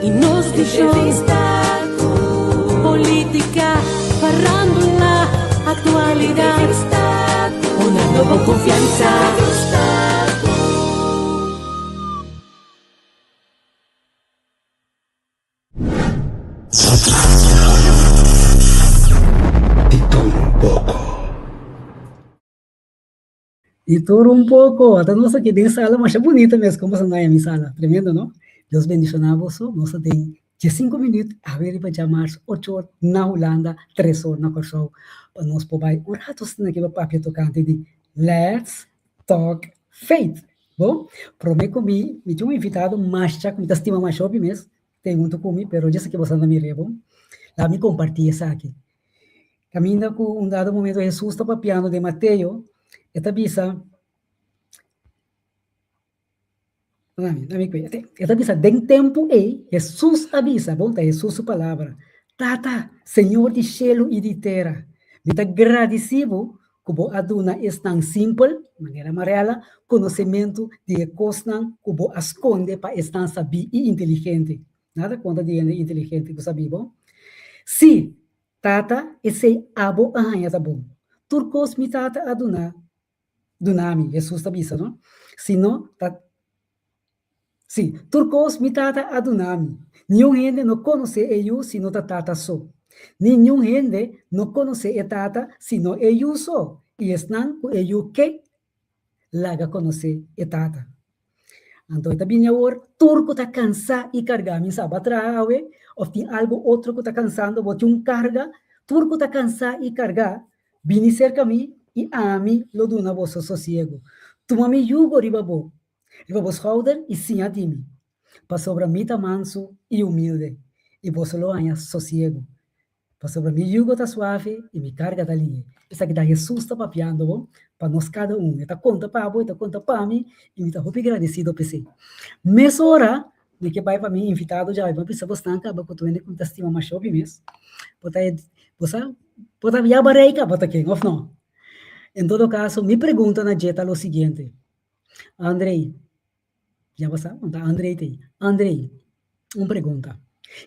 I nos vishon. Entrevista ku. Politica, farándula, aktualidat. Entrevista ku. Hunando bo konfiansa. Entrevista ku. Di tur un poko. Di tur un poko. Ata nos aki den sala masha bunita mes como sa naya mi sala. Tremendo no? Dios bendiciona boso. Nos ta den diesinco minuut awe riba djamars ocho or na Hulanda, tres or na Kòrsou pa nos por bai un rato asina aki pa papia tocante di Let's Talk Faith. Bo, prome ku mi, mi tin un invitado masha ku mi ta stima masha hopi mes, ten huntu ku mi, pero djes aki boso anda mir'é bon. Laga mi kompartí esaki. Kaminda ku un dado momento Hesus ta papiando den Mateo, e ta bisa, e ta bisa den tempu ei, Hesus a bisa, bon ta Hesus su palabra, Tata, Señor di shelu i di tera, mi ta gradisí bo ku bo a duna esnan simpel, manera Marella, konosementu di e kosnan ku bo a skonde pa esnan sabí i inteligente. Nada kontra di hende inteligente ku sabí, bon? Sí, Tata, esei abo a haña ta bon. Tur kos mi Tata a duna, duna mi, Hesus ta bisa, no? Si no, ta Sí, tur kos mi Tata a duna mi. Niun hende no konosé e Yu sino ta Tata so. Ni niun hende no konosé e Tata sino e Yu so, i esnan ku e Yu ke laga konosé e Tata. Anto e ta bini awor, tur ku ta kansá i kargá, mi sa bo a traha awe òf tin algu otro ku ta kansando bo, tin un karga, tur ku ta kansá i kargá, bini serka mi i ami lo duna boso sosiegu. Tuma mi yugo riba bo, riba bo skouder i siña di mi, pasobra mi ta mansu i humilde, i boso lo haña sosiegu. Pasobra mi yugo ta suave i mi karga ta lihe. Esaki ta Hesus ta papiando bo pa nos kada un. E ta konta pa bo, e ta konta pa mi, i mi ta hopi gradesido p'esei. Mesora mi ke bai pa mi invitado djawe, mi a bisa bosnan kaba ku tur hende ku mi ta stima masha hopi mes. Bo ta e, bo sa, bo ta yaba rei kaba ta ken, òf no? En todo kaso, mi pregunta na dje ta lo siguiente, Andrei, ya bo sa, ta Andrei ta ei. Andrei, un pregunta.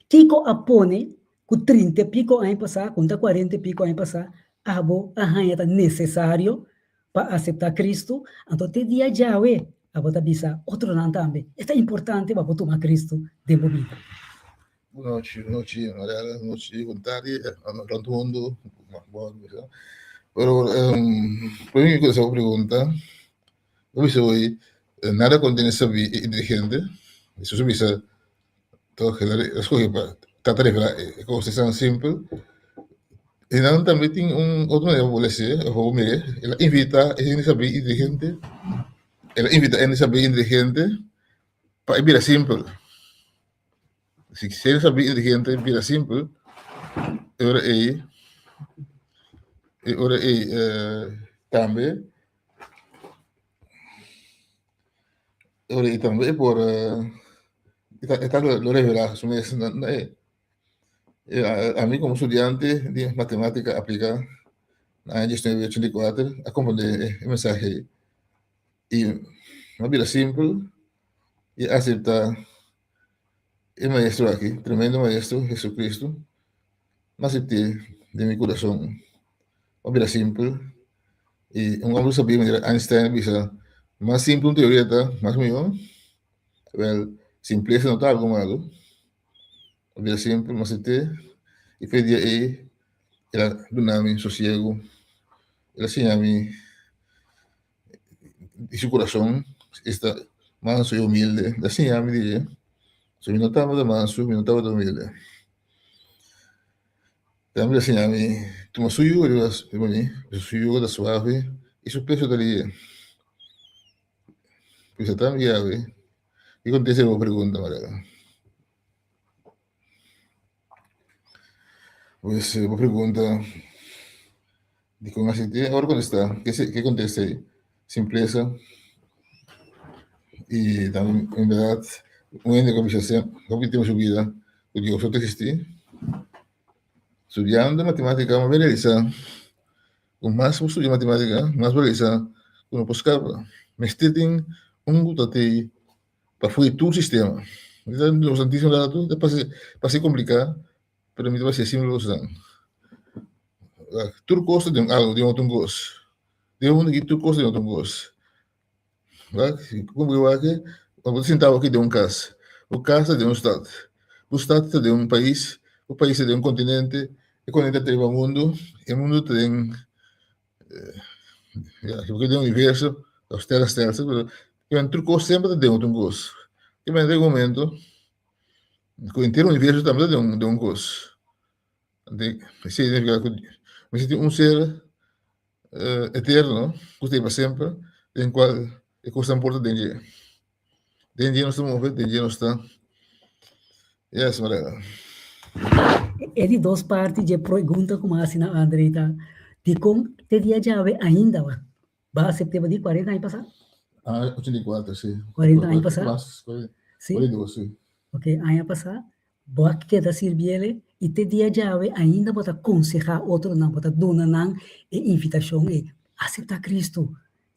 Kiko a pone ku trinta e piko aña pasá, ku ta kuarenta e piko aña pasá, abo a haña ta nesesario pa aseptá Kristu? Anto te dia djawe abo ta bisa otronan tambe, e ta importante pa bo tuma Kristu den bo bida. Bon nochi, Mariela, nochi, bon tardi, rond mundo, bon, pero, prome mi contesta bo pregunta, bo bisa hoy, nada contiene sabi i inteligente, Jesus a bisa, toch, el a scoge pa trata revela e cosnan simpel, y nan tambe tin un otro manera pa bo lese, of pa bo mire, el a invita e hende sabi inteligente, el a invita e hende sabi inteligente pa e bira simpel. Si ser sabí inteligente bira simpel, e ora ei, e ora ei tambe, e ora ei tambe e por e ta lo revelá su mes na na e. Ami komo studiante di matematika apliká na aña diesnuebe ochenta i kuater a komprendé e mensahe ei i a bira simpel i aseptá e maestro aki, tremendo maestro, Jesucristo, mi asept'é den mi kurason. A bira simpel i un homber sabí manera Einstein a bisa, mas simpel un teoria ta, mas mihó. Wèl, simplesa no ta algu malu. A bira simpel, mi asept'é i fe dia ei el a duna mi sosiegu, el a siña mi di su kurason esta mansu i humilde. El a siña mi di dje, so mi no tabata mansu, mi no tabata humilde. Tambe el a siña mi tuma su yugo riba mi, pasobra su yugo ta suave i su peso ta lihe. Pues ta mi yawe. Ki kontesta bo pregunta, Mariela? Pues bo pregunta dikon así te ora kontestá ke se ke kontesta ei simplesa i tambe en bèrdat un hende ku a bisa sem hopi tempu su bida ku Dios no ta eksistí studiando matematika bo a realisá ku mas bo studia matematika mas bo realisá ku no por skapa mester tin un ku ta tei pa fui tur sistema. Mi ta nos santísimo rato, ta parse, parse kompliká, pero mi ta parse simpel pa boso. Tur kos ta den algu, den otro kos. Den mundu aki tur kos ta den otro kos. Como que wak bo ta sentado aki den un kas, bo kas ta den un stat, bo stat ta den un pais, bo pais ta den un kontinente, e kontinente ta riba mundu, e mundu ta den ya den universo, of sterrenstelsel, pero tur kos semper ta den otro kos. Te manda e momento ku henter universo tambe ta den un kos. Esei significa ku mester tin un ser eterno ku ta pa semper den kual e kosnan por ta den dje. Den dje nos ta move, den dje nos ta. Yes, Marela. E di dos parti dje pregunta ku mi a hasi na André ta, dikon te dia djawe ainda ba asept'é bo di 40 aña pasá? Ah, 84, si. 40 aña pasá? Mas, Si. 42, si. Ok, aña pasá bo a keda sirbiel i te dia djawe ainda bo ta konsehá otronan, bo ta duna nan e invitashon ei, aseptá Kristu.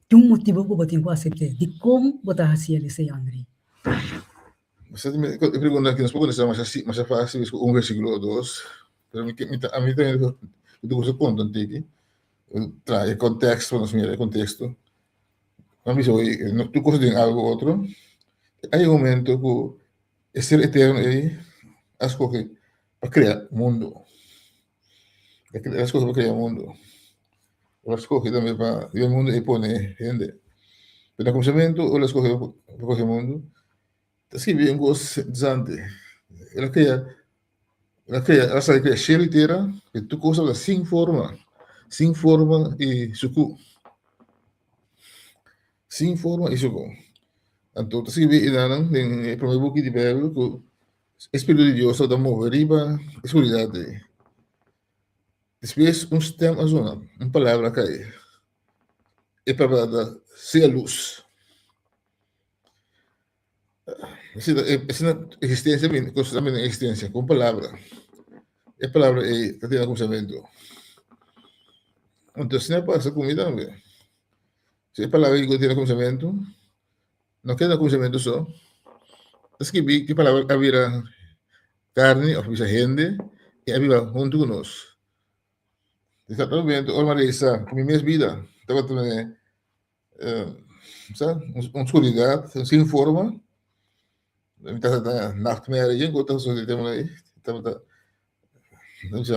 Tin un motibu ku bo tin ku asept'é. Dikon bo ta hasi el esei, André? E pregunta aki nos por kontestá masha masha fásil ku un versíkulo o dos, pero mi mi ta ami ta mi ta gusta konta un tiki, traha e konteksto pa nos mira e konteksto. Nan bisa oye tur kos den algu otro, hay un momento ku e ser eterno ei a skohe pa krea mundu. El a skohe pa krea mundu. El a skohe tambe pa riba mundu e pone hende. Pero na kuminsamentu ora el a skohe pa kohe mundu, ta skibi un kos interesante. El a krea, el a krea, el a sali krea shelu i tera, i tur kos tabata sin forma, sin forma i sukú. Sin forma i sukú. Anto ta skibi einan den e prome buki di Beibel ku e spiritu di Dios tabata move riba e skuridat ei. Despues un stèm a zona, un palabra a kai. E palabra ta, Sea lus. Asina existencia bini, cos ta bini na existencia, cu un palabra. E palabra ei ta tene cuminsamentu. Anto asina pasa cu mi tambe. Si e palabra ei cu tene cuminsamentu, no keda na cuminsamentu so. Ta skibi ki palabra a bira carni of bisa hende i a biba huntu cu nos. Di momento ora mi a realisá cu mi mes bida tabata sa un oscuridad sin forma mi tabata nachtmerrie yen cu ta sosode tempo ei tabata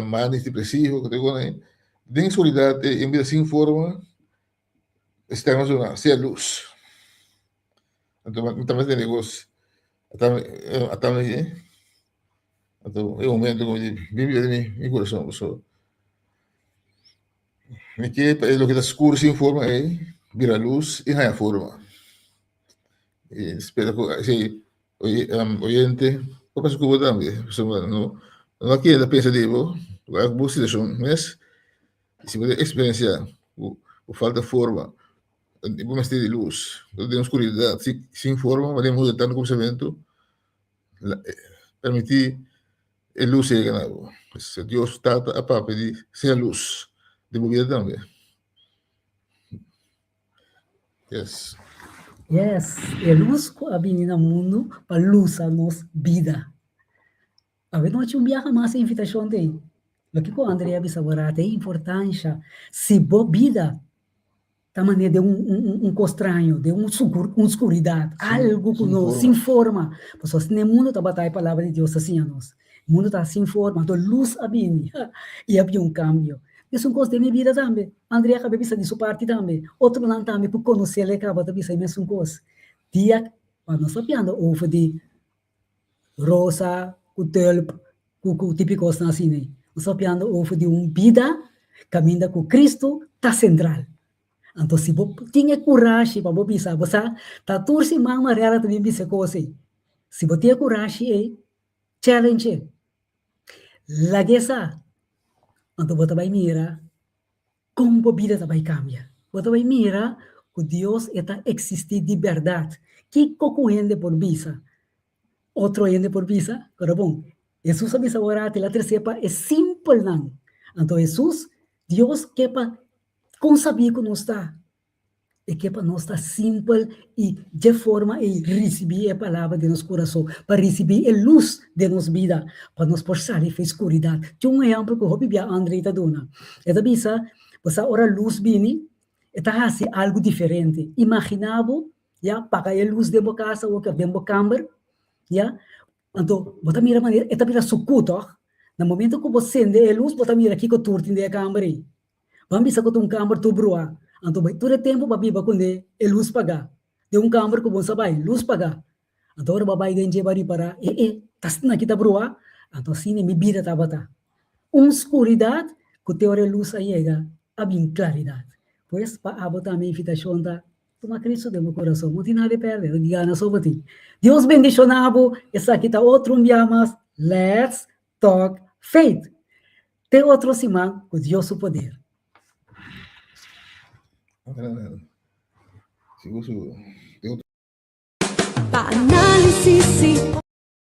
manisch depresivo cu tur cos ei den oscuridad ei un bida sin forma e stem a sona sea luz anto mi tabata tende cos ata mi anto e momento cu mi di bin bira den mi curason pasobra Mi ke pa e loke ta skur sin forma ei bira lus i haña forma. I spera ku esei oyente por pasa ku bo tambe. Pasobra no no a keda pensa di bo, wak bo situashon mes i si bo ta eksperensiá ku bo falta forma, bo mester di lus, bo ta den oskuridat sin forma, bo den muda tantu pensamentu, permití E lus yega na bo. Dios Tata a papia di sea lus den bo bida tambe. Yes. Yes, e lus ku a bini na mundu pa lusa nos bida. Awe nochi un biaha mas e invitashon ta ei. Loke ku Andrea a bisa bo rata e importansha si bo bida Ta manera den un un un kos straño, den un sukur un skuridat, algu ku no sin forma. Pasobra asina e mundu tabata, e palabra di Dios ta siña nos. Mundu ta sin forma, anto lus a bini i a bini un kambio. Mesun kos den mi bida tambe. Andrea kaba bisa di su parti tambe. Otronan tambe ku konosé el kaba ta bisa e mesun kos. Dia ku nos ta piando over di rosa ku tulp ku ku tipi kosnan asina ei. Nos ta papiando over di un bida kaminda ku Kristu ta sentral. Anto si bo tin e kurashi pa bo bisa, bo sa ta tur siman Mariela ta bin bisa e kos ei. Si bo tin e kurashi ei, challenge e. Lag'e sa. Anto bo ta bai mira Kon bo bida ta bai kambia? Bo ta bai mira ku Dios e ta eksistí di bèrdat. Kiko ku hende por bisa? Otro hende por bisa? Pero bon, Hesus a bisa ora el a tresé pa e simpelnan. Anto Hesus, Dios ke pa kon sabí ku nos ta. E ke pa nos ta simpel i dje forma ei risibí e palabra den nos kurason, pa risibí e lus den nos bida, pa nos por sali for e skuridat. Tin un ehèmpel ku hopi bia Andrei ta duna. E ta bisa, Bo sa ora lus bini, e ta hasi algu diferente. Imaginá bo, ya, paga e lus den bo kas awor òf den bo kamber, ya, anto bo ta mira manera e ta bira sukú tòg. Na momento ku bo sende e lus, bo ta mira kiko tur tin den e kamber ei. Ban bisa ku ta un kamber tur bruá, anto bai tur e tempu bo a biba kuné e lus pagá. Den un kamber ku bo sa bai, lus pagá. Anto ora bo a bai den dje bo a ripará, e e, ta asina ki ta bruá? Anto asina mi bida tabata. Un skuridat ku te ora e lus a yega a bin klaridat. Pues pa abo tambe invitashon ta, tuma Kristu den bo kurason, bo no tin nada di pèrdè, bo gana so bo tin. Dios bendishoná bo, esaki ta otro un bia mas Let's Talk Faith. Te otro siman ku Dios su poder. Sigur, sigur. Pa análisis i.